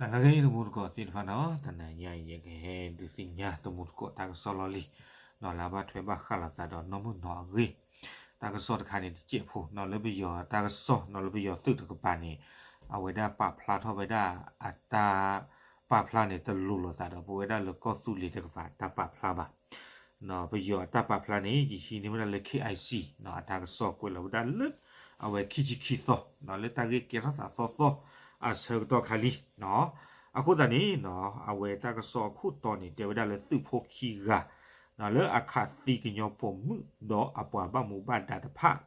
တၢ်လၢအဂ့ၤ တမူတကိးသ့ၣ်တဖၣ်နီၤ, တနၤညါအံၤ ယကဟဲဒုးသ့ၣ်ညါတမူတကိးတၢ်ကစီၣ်လီၢ်လံၤ, နီၤ လၢအဘၣ်ထွဲဘၣ်ဃးလိာ်သးဒီးနီၢ်မုၢ်နီၤအဂ့ၢ်, တၢ်ကစီၣ်တခါန့ၣ်တစဲးဖိနီၤ လၢပယီၤတၢ်ကစီၣ်နီၤ လၢပယီၤသုးတကပၤန့ၣ်, အဝဲဒၣ်ပာ်ဖျါထီၣ်ဝဲဒၣ်အတၢ်ပာ်ဖျါန့ၣ် တလိၤလိာ်သးဒီး ပဝဲဒၣ်လၢကီၢ်သူလ့ၤတကပၤတၢ်ပာ်ဖျါဘၣ်. ပယီၤအတၢ်ပာ်ဖျါန့ၣ် ယဟံးန့ၢ်ဝဲဒၣ်လၢ KIC နီၤ အတၢ်ကစီၣ်ကွဲးလီၤဝဲဒၣ်လၢ အဝဲခံဆံခံသီနီၤ လၢတၢ်ဂ့ၢ်ကဲထီၣ်သးသီသီအဆၢကတီၢ်ခါလံ. အဃိသတးန့ၣ်နီၤ အဝဲတၢ်ကစီၣ်အခိၣ်တီန့ၣ် တဲဝဲဒၣ်လၢသုးဖိခံဂၤ နီၤ လၢအခးသံကညီပိာ်မုၣ်ဒီးအပှၤဘၣ်မူဘၣ်ဒါတဖၣ်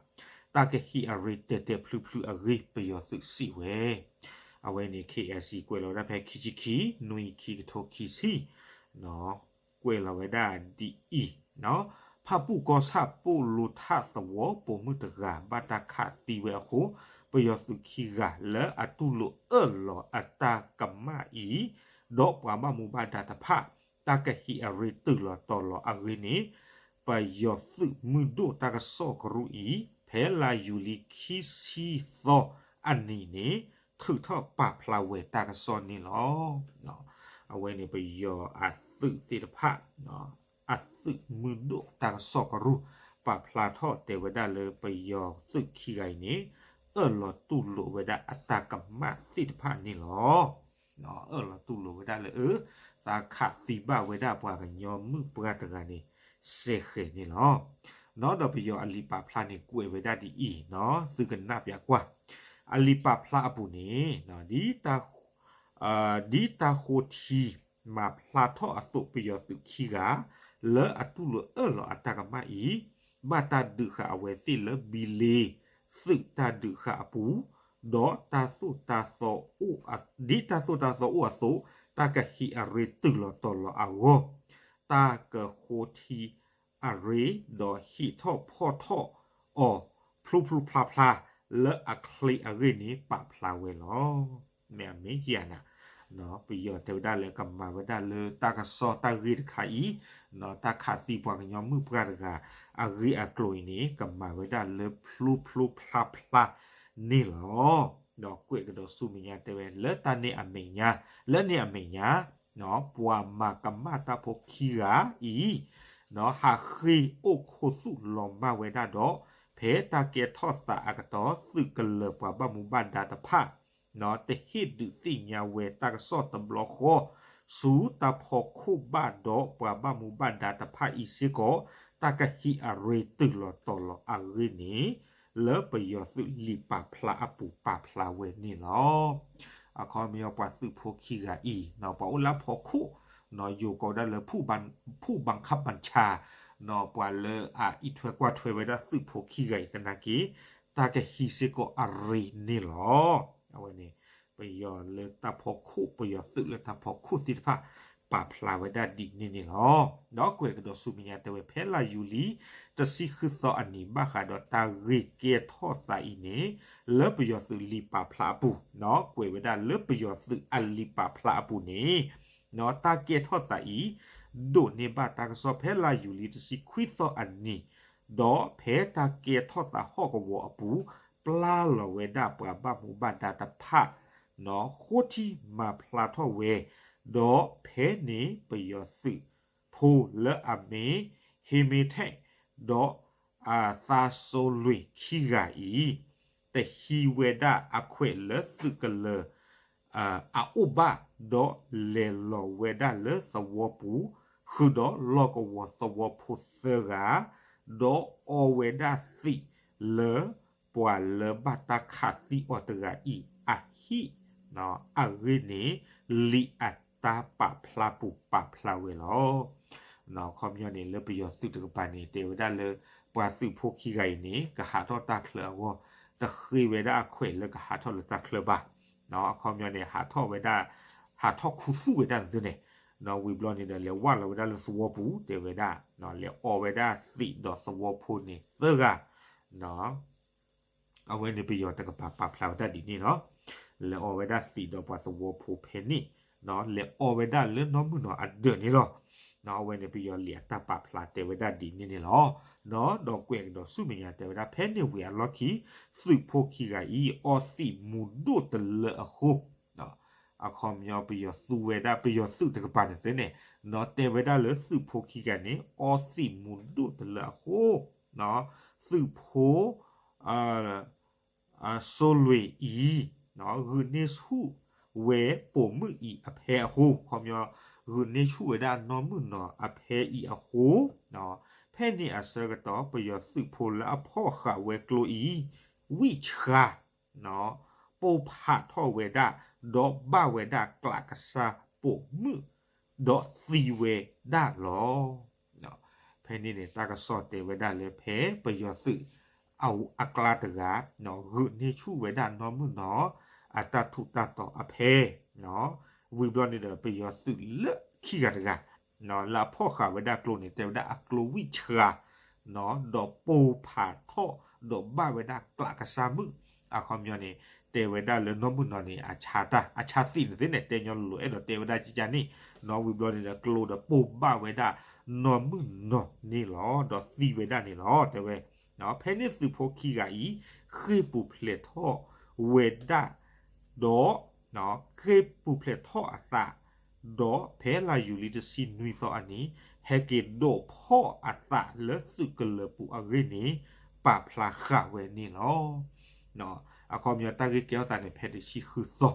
တၢ်ကဟံးအရ့တဲာ်တဲာ်ဖျုးဖျုးအဂ့ၢ် ပယီၤသုးစံးဝဲ. အဝဲန့ၣ် KIC ကွဲးလီၤဝဲဒၣ်ဖဲခံဆံခံ နွံ ခံကထိခံဆံ ကွဲးလီၤဝဲဒၣ်ဒ်အံၤ, ဖၣ်ပူၣ်ကီၢ်ဆၣ်ပိၣ်လိထၣ်သဝီပိာ်မုၣ်တဂၤ ဘၣ်တၢ်ခးသံဝဲအဃိ ပယီၤသုးခံဂၤ လၢအတူၢ်လိာ်အၢၣ်လီၤအတၢ်ကမၣ်အံၤ ဒီးပှၤဘၣ်မူဘၣ်ဒါတဖၣ် တၢ်ကဟံးအရ့တုၤလီၤတီၤလီၤအဂ့ၢ်န့ၣ် ပယီၤသုးမုၢ်ဒိၣ်တၢ်ကစီၣ်ကရူၢ်အံၤ ဖဲလါယူၤလံခံဆံသီအနံၤန့ၣ် ထုးထီၣ်ပာ်ဖျါဝဲတၢ်ကစီၣ်န့ၣ်လီၤ. အဝဲန့ၣ်ပယီၤအသုးသ့ၣ်တဖၣ် အသုးမုၢ်ဒိၣ်တၢ်ကစီၣ်ကရူၢ် ပာ်ဖျါထီၣ်တဲဝဲဒၣ်လၢပယီၤသုးခံဂၤအံၤန့ၣ် အၢၣ်လီၤတူၢ်လိာ်ဝဲဒၣ်အတၢ်ကမၣ်သ့ၣ်တဖၣ်န့ၣ်လီၤ. အၢၣ်လီၤတူၢ်လိာ်ဝဲဒၣ်လၢ အၢ တၢ်ခးသံဘၣ်ဝဲဒၣ်ပှၤကညီမုၣ်ပှၢ်တဂၤန့ၣ် စဲဃဲၤန့ၣ်လီၤ. နီၤ ဒီးပယီၤအလံာ်ပာ်ဖျါန့ၣ် ကွဲးဝဲဒၣ်ဒ်အံၤနီၤ သုကနၣ်ပျးကွၢ်. အလံာ်ပာ်ဖျါအပူၤန့ၣ် ဒ်တၢ်ဃိထံမၤဖျါထီၣ်အသိး ပယီၤသုးခံဂၤ လၢအတူၢ်လိာ်အၢၣ်လီၤအတၢ်ကမၣ်အံၤ ဘၣ်တၢ်ဒုးဃာ်အဝဲသ့ၣ်လၢဘံလ့ သုးတၢ်ဒုးဃာ်အပူၤ ဒီးတၢ်သိၣ်တၢ်သီအိၣ် ဒ်တၢ်သိၣ်တၢ်သီအိၣ်အသိး တၢ်ကဟံးအရ့တုၤလီၤတီၤလီၤအဂီၢ် တၢ်ကဃိထံအရ့ ဒီးဟံးထီၣ်ဖီၣ်ထီၣ်အီၤ ဖျိဖျိဖျါဖျါ လၢအချ့အဂ့ၢ်န့ၣ် ပာ်ဖျါဝဲလီၤ. မ့ၢ်အမ့ၢ်ယၤနၤ ပယီၤတဲဝဲဒၣ်လၢကမၤဝဲဒၣ်လၢတၢ်ကစီၣ်တၢ်ဂ့ၢ်တခါအံၤ တၢ်ခးသံပှၤကညီမုၣ်ပှၢ်တဂၤ အဂ့ၢ်အကျိၤအံၤန့ၣ် ကမၤဝဲဒၣ်လၢဖျိဖျိဖျါဖျါန့ၣ်လီၤ. ဒီးကွဲးကဒီးဆူမဲာ်ညါတဲဝဲ လၢတၢ်န့ၣ်အမဲာ်ညါ လၢန့ၣ်အမဲာ်ညါ ပှၤမၤကမၣ်တၢ်ဖိခံဂၤအံၤ ဟးဃ့ၢ်အိၣ်ခူသူၣ်လီၤမၢ်ဝဲဒၣ်ဒီး ဖဲတၢ်ကဲထီၣ်သးအကတီၢ် သုးကလၢၤပှၤဘၣ်မူဘၣ်ဒါတဖၣ် တဟ့ၣ်ဒုးသ့ၣ်ညါဝဲတၢ်ကစီၣ်တဘျီဃီ ဆူတၢ်ဖီခိၣ်ဘၣ်ဒီးပှၤဘၣ်မူဘၣ်ဒါတဖၣ်အံၤစ့ၢ်ကီး တၢ်ကဟံးအရ့တုၤလီၤတီၤလီၤအဂ့ၢ်န့ၣ် လၢပယီၤသုးလံာ်ပာ်ဖျါအပူၤပာ်ဖျါဝဲန့ၣ်လီၤ. အခီပညီပှၤသုးဖိခံဂၤအံၤ ပှၤအိၣ်လၢအဖီခိၣ် ယိၤကိးဝဲဒၣ်လၢ ဖူၣ်ဘၣ်ခၣ်ပၣ်ဆါ ပှၤလၢအအံးထွဲကွၢ်ထွဲဝဲဒၣ်သုးဖိခံဂၤအံၤသနာ်က့ တၢ်ကဟံးစ့ၢ်ကီးအရ့န့ၣ်လီၤ. အဝဲန့ၣ် ပယီၤလၢတၢ်ဖီခိၣ် ပယီၤသုးလၢတၢ်ဖီခိၣ်သ့ၣ်တဖၣ် ပာ်ဖျါဝဲဒၣ်ဒ်န့ၣ်န့ၣ်လီၤ. ဒီးကွဲးကဒီးဆူမဲာ်ညါတဲဝဲ ဖဲလါယူၤလံ တဆံဃုသီအနံၤ ဘၣ်ဃးဒီးတၢ်ဂ့ၢ်ကဲထီၣ်သးအံၤန့ၣ် လၢပယီၤသုးလံာ်ပာ်ဖျါအပူၤ ကွဲးဝဲဒၣ်လၢပယီၤသုးအလံာ်ပာ်ဖျါအပူၤန့ၣ် တၢ်ကဲထီၣ်သးအံၤ ဒိးန့ၢ်ဘၣ်တၢ်ကစီၣ်ဖဲလါယူၤလံတဆံခွံသီအနံၤ ဒီးဖဲတၢ်ကဲထီၣ်သးဟီၣ်ကဝီၤအပူၤ ပျၢ်လီၤဝဲဒၣ်ပှၤဘၣ်မူဘၣ်ဒါတဖၣ် ဃိထံမၤဖျါထီၣ်ဝဲ ဒီးဖဲန့ၣ်ပယီၤသုးဖိလၢအမ့ၢ် ဟ့မ့ထဲၣ် ဒီး အသါစိလွံၢ်ခံဂၤအံၤ တဟံးဝဲဒၣ်အခွဲးလၢသုးကလၢၤ အအိၣ်ဘၣ် ဒီးလဲၤလီၤဝဲဒၣ်လၢသဝီပူၤ ဃုာ်ဒီးလီၢ်ကဝီၤသဝီဖိသၢဂၤ ဒီးအီဝဲဒၣ်သံးလၢပှၤလၢဘၣ်တၢ်ခးသံအီၤတဂၤအံၤအဟံၣ် အဂ့ၢ်န့ၣ် လံာ်အတၢ်ပာ်ဖျါပူၤပာ်ဖျါဝဲလီၤ. အခီပညီန့ၣ် လၢပယီၤသုးတကပၤန့ၣ် တဲဝဲဒၣ်လၢ ပှၤသုးဖိခံဂၤအံၤန့ၣ် ကဟးထီၣ်တၢ်ချၢအဂီၢ် တဃ့ဝဲဒၣ်အခွဲးလၢကဟးထီၣ်လၢတၢ်ချၢဘၣ်. အခီပညီန့ၣ် ဟးထီၣ်ဝဲဒၣ် ဟးထီၣ်ခူသူၣ်ဝဲဒၣ်န့ၣ်သုန့ၣ် ဝံၤဘျီန့ၣ်ဒီး လဲၤဝၢ်လီၤဝဲဒၣ်လၢသဝီပူၤ တဲဝဲဒၣ် လဲၤအီဝဲဒၣ်သံးဒီးသဝီဖိန့ၣ်သၢဂၤ အဝဲန့ၣ်ပယီၤတကပၤပာ်ဖျါဝဲဒၣ်ဒ်န့ၣ်လီၤ. လဲၤအီဝဲဒၣ်သံးဒီးပှၤသဝီဖိဖဲန့ၣ် လဲၤအီဝဲဒၣ်လၢနီၢ်မုၢ်နီၤအဒၢးန့ၣ်လီၤ. အဝဲန့ၣ်ပယီၤလံာ်အတၢ်ပာ်ဖျါတဲဝဲဒၣ်ဒ်န့ၣ်န့ၣ်လီၤ. ဒီးကွဲးကဒီးဆူမဲာ်ညါတဲဝဲဒၣ် ဖဲန့ၣ်ဝံၤအလီၢ်ခံ သုးဖိခံဂၤအံၤ အီသံးမူၤဒိၣ်တလၢအဃိ အခီပညီပယီၤသူဝဲဒၣ် ပယီၤသုးတကပၤန့ၣ်သ့န့ၣ် တဲဝဲဒၣ်လၢသုးဖိခံဂၤန့ၣ် အီသံးမူၤဒိၣ်တလၢအဃိ သုးဖိ စိလွ့ၣ်အံၤ ဂုာ်န့ၢ်ဆူၣ်ဝဲပိာ်မုၣ်အံၤအဖဲအဃိ ခီပညီ ဂုာ်န့ၢ်ဆူၣ်ဝဲဒၣ်နီၢ်မုၢ်နီၢ်အဖဲအံၤအဃိ ဖဲန့ၣ်အဆၢကတီၢ် ပယီၤသုးဖိလၢအဖီၣ်ဃာ်ဝဲကျိအံၤ ဝံၣ်ဆှါ ပိၢ်ဖးထီၣ်ဝဲဒၣ် ဒီးဘၣ်ဝဲဒၣ်ကျးကစၢ်ပိာ်မုၣ် ဒီးသံဝဲဒၣ်လီၤ. ဖဲန့ၣ်န့ၣ် တၢ်ကစီၣ်တဲဝဲဒၣ်လၢဖဲပယီၤသုး အကျါတဂၤ ဂုာ်န့ၢ်ဆူၣ်ဝဲဒၣ်နီၢ်မုၢ်နီၢ် အတၢ်ထူးတၢ်တီၤအဖဲ ဝံၤဘျီန့ၣ်ဒီး ပယီၤသုးလၢခံဂၤတဂၤ လၢအဖီၣ်ဃာ်ဝဲဒၣ်ကျိန့ၣ် တဲဝဲဒၣ်အကျိဝံၣ်ဆှါ ဒီးပိၢ်ဖးထီၣ် ဒီးဘၣ်ဝဲဒၣ်ကျးကစၢ်မုၣ် အခီပညီန့ၣ် တဲဝဲဒၣ်လၢနီၢ်မုၢ်နီၢ်န့ၣ် အဆါတၢ် အဆါသံးန့ၣ်သ့န့ၣ် တဲညီလိၤလိၤ အဲၣ်ဒိးတဲဝဲဒၣ်ကကန့ၣ် ဝံၤဘျီန့ၣ်ဒီး ကျိဒီးပိၢ်ဘၣ်ဝဲဒၣ်နီၢ်မုၢ်နီၢ်န့ၣ်လီၤ ဒီးသံဝဲဒၣ်န့ၣ်လီၤ တဲဝဲ ဖဲန့ၣ်သုးဖိခံဂၤအံၤ ဃ့ၢ်ပူၤဖျဲးထီၣ်ဝဲဒၣ် ဒီး ဃ့ၢ်ပူၤဖျဲးထီၣ်အသး ဒီးဖဲလါယူၤလံတဆံနွံသီအနံၤ ဟဲက့ၤဒိးဖီၣ်အသးလၢသုးကလၢၤပူၤအဂ့ၢ်န့ၣ် ပာ်ဖျါဃာ်ဝဲန့ၣ်လီၤ. အခီပညီတၢ်ဂ့ၢ်ကဲထီၣ်သးန့ၣ် ဖဲတဆံဃုသီ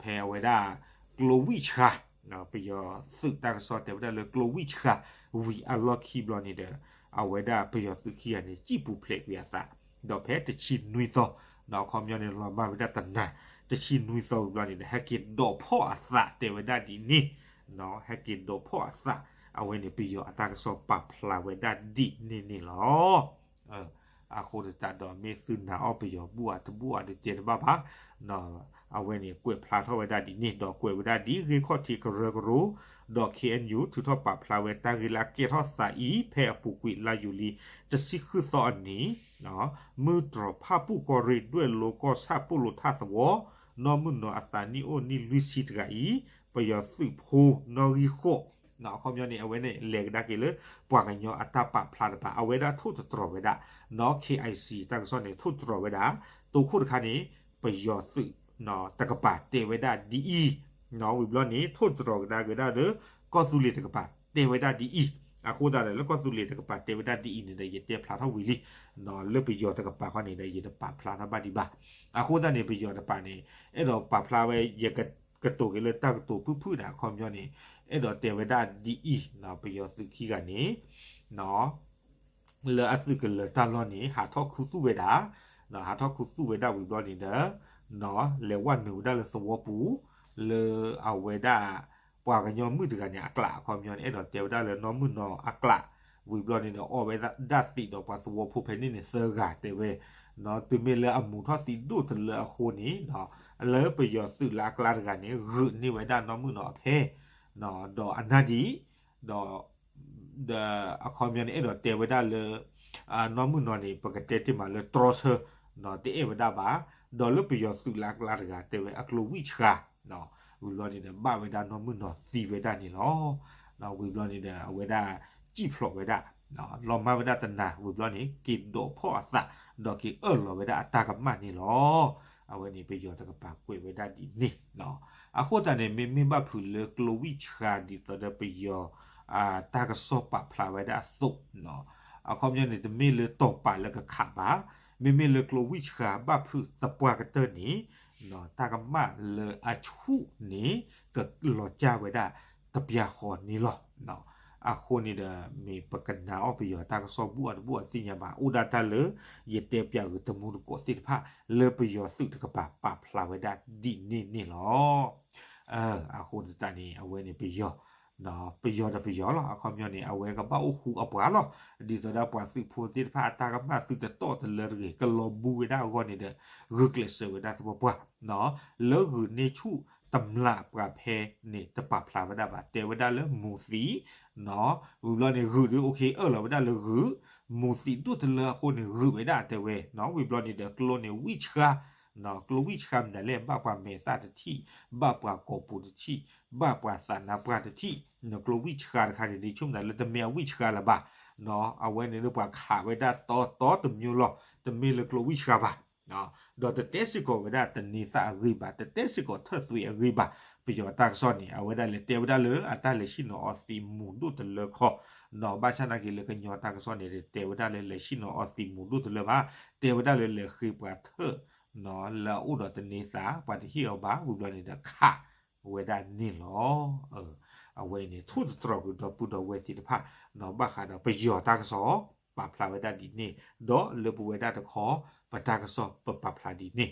ဖဲအဝဲဒၣ် ကျိဝံၣ်ဆှါ ပယီၤသုးတၢ်ကစီၣ်တဲဝဲဒၣ်လၢကျိဝံၣ်ဆှါ ဝံၤအလီၢ်ခံဘျီန့ၣ်ဒီး အဝဲဒၣ်ပယီၤသုးခံဂၤန့ၣ် စံၣ်ပူၤဖျဲးကွံာ်အသး ဒီးဖဲတဆံနွံသီ အခီပညီန့ၣ် လီၤမၢ်ဝဲဒၣ်တနၤ တဆံနွံသီဝံၤဘျီန့ၣ်ဒီး ဟဲက့ၤဒိးဖီၣ်အသးတဲဝဲဒၣ်ဒ်န့ၣ် ဟဲက့ၤဒိးဖီၣ်အသး အဝဲန့ၣ် ပယီၤအတၢ်ကစီၣ်ပာ်ဖျါဝဲဒၣ်ဒ်န့ၣ်န့ၣ်လီၤ. အဃိသတးဒီးမ့ၢ်သုနာ်အီၤပယီၤဘူၣ်အတဘူၣ်အတတဲတဘၣ်ဘၣ် အဝဲန့ၣ် ကွဲးဖျါထီၣ်ဝဲဒၣ်ဒ်န့ၣ် ဒီးကွဲးဝဲဒၣ်ဒ်ဂ့ၢ်ခီၣ်ထံးကရၢကရိ ဒီး ခ့ၣ်အဲၣ်ယူၣ် ထုးထီၣ်ပာ်ဖျါဝဲတၢ်ဂ့ၢ်လၢအကဲထီၣ်သးအံၤ ဖဲအပူၤကွံာ်လါယူၤလံ တဆံဃုသီအနံၤ မုၢ်တြီၤဖၣ်ပူၣ်ကီၢ်ရ့ၣ် ဒွဲၣ်လိကီၢ်ဆၣ်ပိၣ်လိၤထၣ်သဝီ နီၢ်မုၢ်နီၢ်အသးနံၣ်အိၣ်နံၣ်လွံၢ်ဆံတဂၤအံၤ ပယီၤသုးဖိနီၣ်ဂံၢ်ဃိး အခီပညီန့ၣ် အဝဲန့ၣ်လဲၤကဒါက့ၤလၢ ပှၤကညီအတၢ်ပာ်ဖျါတပၤ အဝဲဒၣ်ထိၣ်သတြီၤဝဲဒၣ် နီၢ် ခ့ၣ်အဲၣ်ယူၣ် တၢ်ကစီၣ်န့ၣ် ထိၣ်သတြီၤဝဲဒၣ် တိခိၣ်တခါန့ၣ် ပယီၤသုး တကပၤတဲဝဲဒၣ်ဒ်အံၤ ဝံၤဘျီန့ၣ် ထိၣ်သတြီၤကဒါက့ၤဒၣ်လၢ ကီၢ်သူလ့ၤတကပၤတဲဝဲဒၣ်ဒ်အံၤ အဃိသတးဒီးလၢကီၢ်သူလ့ၤတကပၤတဲဝဲဒၣ်ဒ်အံၤန့ၣ်ဒီး ယတဲဖျါထီၣ်ဝံၤလံ လၢပယီၤတကပၤခီန့ၣ်ဒီး ယတပာ်ဖျါထီၣ်ဘၣ်ဒံးဘၣ် အဃိသတးန့ၣ် ပယီၤတကပၤန့ၣ် အဲၣ်ဒိးပာ်ဖျါဝဲ ယကကတိၤက့ၤလၢတၢ်ကတိၤဖုၣ်ဖုၣ်န့ၣ် အခီပညီန့ၣ် အဲၣ်ဒိးတဲဝဲဒၣ်ဒ်အံၤ ပယီၤသုးခံဂၤန့ၣ် လၢအသုးကလၢၤတၢ်လီၢ်န့ၣ် ဟးထီၣ်ခူသူၣ်ဝဲဒၣ် ဟးထီၣ်ခူသူၣ်ဝဲဒၣ်ဝံၤဘျီန့ၣ်ဒီး လဲၤဝဲနုာ်ဝဲဒၣ်လၢသဝီပူၤ လၢအဝဲဒၣ် ပှၤကညီမုၣ်တဂၤန့ၣ် အကျး အခီပညီန့ၣ် အဲၣ်ဒိးတဲဝဲဒၣ်လၢနီၢ်မုၢ်နီၢ်အကျး ဝံၤဘျီန့ၣ်ဒီး အီၣ်ဝဲဒၣ်သံးဒီးပှၤသဝီဖိဖဲန့ၣ်န့ၣ်သၢဂၤတဲဝဲ တုၤမ့ၢ်လၢအမူၤထီၣ်သံးဒိၣ်တလၢအဃိန့ၣ် လၢပယီၤသုးလၢအကျါတဂၤန့ၣ် ဂုာ်န့ၢ်ဝဲဒၣ်နီၢ်မုၢ်နီၢ်အဖဲ ဒီးအနၢ်ဒံး ဒီး ဒီးအခီပညီန့ၣ် အဲၣ်ဒိးတဲဝဲဒၣ်လၢ နီၢ်မုၢ်နီၢ်န့ၣ် ပကတဲတ့ၢ်မးလၢတြီဆၢ တအဲၣ်ဝဲဒၣ်ဘၣ်, ဒီးလၢပယီၤသုးလၢအကျါတဂၤတဲဝဲအကျိဝံၣ်ဆှါ ဝံၤဘျီန့ၣ်ဒီး ဘၣ်ဝဲဒၣ်နီၢ်မုၢ်နီၢ်သံဝဲဒၣ်န့ၣ်လီၤ. ဝံၤဘျီန့ၣ်ဒီး အဝဲဒၣ်စံၣ်ဖျိးဝဲဒၣ် လီၤမၢ်ဝဲဒၣ်တနၤ ဝံၤဘျီန့ၣ် က့ၤဒိးဖီၣ်အသး ဒီးက့ၤအၢၣ်လီၤဝဲဒၣ်အတၢ်ကမၣ်န့ၣ်လီၤ. အဝဲန့ၣ်ပယီၤတကပၤကွဲးဝဲဒၣ်ဒ်န့ၣ် အဃိသတးန့ၣ် မ့မ့ၢ်ဘၣ်ဖုးလၢကျိဝံၣ်ဆှါဒ်သိးဒီးပယီၤ တၢ်ကစီၣ်ပာ်ဖျါဝဲဒၣ်အသိး အခီပညီန့ၣ် တမ့ၢ်လၢတီၤပာ်လၢကခးဘၣ်, မ့မ့ၢ်လၢကျိဝံၣ်ဆှါဘၣ်ဖုးသပှၢ်ကတၢၢ်န့ၣ် တၢ်ကမၣ်လၢအဆူၣ်န့ၣ် ကလီၤစၢ်ဝဲဒၣ်တပျၢၤဃီန့ၣ်လီၤ. အဃိန့ၣ်ဒီး မ့ၢ်ပကနာ်အီၤပယီၤတၢ်ကစီၣ်ဘူၣ်အတဘူၣ်အသ့ၣ်ညါဘၣ် အိၣ်ဒၣ်တၢ်လၢ ယတဲပျးဂ့ၤတမူတကိးသ့ၣ်တဖၣ် လၢပယီၤသုးတကပၤပာ်ဖျါဝဲဒၣ်ဒ်န့ၣ်န့ၣ်လီၤ. အဃိသတးန့ၣ် အဝဲန့ၣ်ပယီၤ ပယီၤဒီးပယီၤလီၤ. အခီပညီန့ၣ် အဝဲကဘၣ်အိၣ်ဃူအပှၤလီၤ. ဒ်သိးဒၣ်ပှၤသုးဖိသ့ၣ်တဖၣ်အတၢ်ကမၣ်သုတတီၢ်တလၢတဂ့ၤ ကလီၤဘူဝဲဒၣ်အဂီၢ်န့ၣ်ဒီး ဂုာ်ကျဲးစၢးဝဲဒၣ်သပှၢ်ပှၢ် လၢဂုာ်န့ၢ်ဆူၣ်တမျၢ်ပှၤဖဲန့ၣ် တပာ်ဖျါဝဲဒၣ်ဘၣ် တဲဝဲဒၣ်လၢမူၤသံး ဝံၤဘျီန့ၣ် ဂုာ်ဒုးအိၣ်ခ့အၢၣ်လီၤဝဲဒၣ်လၢဂုာ် မူၤသံးဒိၣ်တလၢအဃိန့ၣ် ဂုာ်ဝဲဒၣ်တဲဝဲ ဝံၤဘျီန့ၣ်ဒီးကျိန့ၣ်ဝံၣ်ဆှါ ကျိဝံၣ်ဆှါမနုၤလဲၣ် ဘၣ်ပှၤမဲာ်သၣ်တထံၣ် ဘၣ်ပှၤကိာ်ပူၤတထံၣ် ဘၣ်ပှၤသးနါပှၢ်တထံၣ် ကျိဝံၣ်ဆှါတခါန့ၣ် ဒ်ဆိကမိၣ်မနုၤလဲၣ် တမ့ၢ်အဝံၣ်ဆှါလၢၤဘၣ် အဝဲန့ၣ်လၢပှၤခးဝဲဒၣ်တီတီတမျိုးလီၤ တမ့ၢ်လၢကျိဝံၣ်ဆှါဘၣ် ဒီးတတဲစ့ၢ်ကီးဝဲဒၣ်တန့ၤသးအဂ့ၢ်ဘၣ်, တတဲစ့ၢ်ကီးထၢၣ်သွံအဂ့ၢ်ဘၣ်. ပယီၤတၢ်ကစီၣ်န့ၣ် အဝဲဒၣ်လဲၤတဲဝဲဒၣ်လၢအတၢ်လဲၤဆ့ၣ်နီၤအီသံးမူးဒိၣ်တလၢခီ, ဘၣ်ဆၣ်သနာ်က့လၢကညီတၢ်ကစီၣ်န့ၣ် တဲဝဲဒၣ်လၢလဲၤဆ့ၣ်နီၤအီသံးမူးဒိၣ်တလၢဘၣ်, တဲဝဲဒၣ်လၢလဲၤဃ့ပှၤထၢၣ် လၢအအိၣ်ဒီးတန့ၤသး ပှၤတဟ့ၣ်အီၤဘၣ် ဝံၤဘျီန့ၣ်ဒီးခး ဝဲဒၣ်န့ၣ်လီၤ. အဝဲန့ၣ် ထိၣ်သတြီၤကွံာ်ဒီပုၢ်ဒီဝဲၢ်သ့ၣ်တဖၣ် ဘၣ်ဃးဒီးပယီၤတၢ်ကစီၣ် ပာ်ဖျါဝဲဒၣ်ဒ်န့ၣ်, ဒီးလၢပဝဲဒၣ်တခီ ပတၢ်ကစီၣ်ပပာ်ဖျါဒ်န့ၣ်,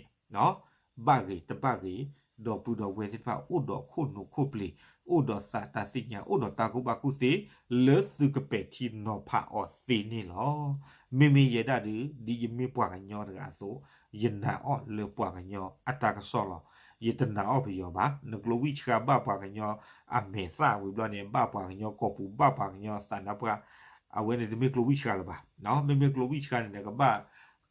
ဘၣ်ဂ့ၤတဘၣ်ဂ့ၤ, ဒီပုၢ်ဒီဝဲၢ်သ့ၣ်တဖၣ်အိၣ်ဒီးခိၣ်နူာ်ခိၣ်ပျ့ၤ, အိၣ်ဒီးသးတၢ်သ့ၣ်ညါ, အိၣ်ဒီးတၢ်ကူၣ်ဘၣ်ကူၣ်သ့, လၢသုကပဲာ်ထံနီၤဖးအီၤသ့န့ၣ်လီၤ. မ့မ့ၢ်ယဲဒၣ်ဒီး ဒ်ယမ့ၢ်ပှၤကညီတဂၤအသိး, ယနာ်အီၤလၢပှၤကညီအတၢ်ကစီၣ်လီၤ. ယတနာ်အီၤပယီၤဘၣ်. နကျိဝံၣ်ဆှါဘၣ်ပှၤကညီအမဲာ်သၣ်ဝံၤဘျီန့ၣ် ဘၣ်ပှၤကညီကီၢ်ပူၤ ဘၣ်ပှၤကညီသးနါပှၢ်, အဝဲန့ၣ်တမ့ၢ်ကျိဝံၣ်ဆှါလၢၤဘၣ်. မ့မ့ၢ်ကျိဝံၣ်ဆှါန့ၣ်ဒီး ကဘၣ်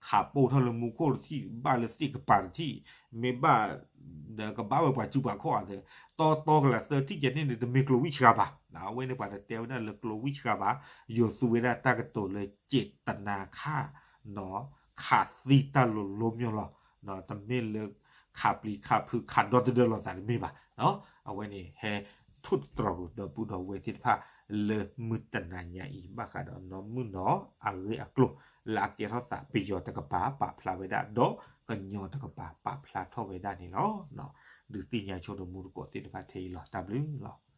ခးပိာ်ထီၣ်လၢမူခိၣ်တထံၣ် ဘၣ်လၢသ့ၣ်ကပၤတထံၣ်, မ့ၢ်ဘၣ် ဒီးကဘၣ်ဝဲပှၤစုပှၤခီၣ်အသး, တီတီကလးသၢထံၣ်ကဲန့ၣ်န့ၣ် တမ့ၢ်ကျိဝံၣ်ဆှါဘၣ်. အဝဲန့ၣ်ပှၤတတဲဝဲဒၣ်လၢကျိဝံၣ်ဆှါဘၣ်, ယိၤသူဝဲဒၣ်တၢ်ကတိၤလၢ เจตนาฆ่า ခးသံတၢ်လိၤလိၤမျိၢ်လီၤ. တမ့ၢ်လၢခးပျံၤခးဖုးခးဒီတဒၢလီၤသးတမ့ၢ်ဘၣ်. အဝဲန့ၣ်ဟဲထိၣ်သတြီၤကွံာ်ဒီပုၢ်ဒီဝဲၢ်သ့ၣ်တဖၣ် လၢမုၢ်တနၤညါအံၤ ဘၣ်ဃးဒီးနီၢ်မုၣ်နီၢ်အဂ့ၢ်အကျိၤ လၢအကဲထီၣ်သးပယီၤတကပၤပာ်ဖျါဝဲဒၣ် ဒီးကညီတကပၤပာ်ဖျါထီၣ်ဝဲဒၣ်န့ၣ်လီၤ. ဒုးသ့ၣ်ညါဆိဒီးမူတကိးသ့ၣ်တဖၣ်ထဲအံၤလီၤ. တၢ်ဘျုးလီၤ.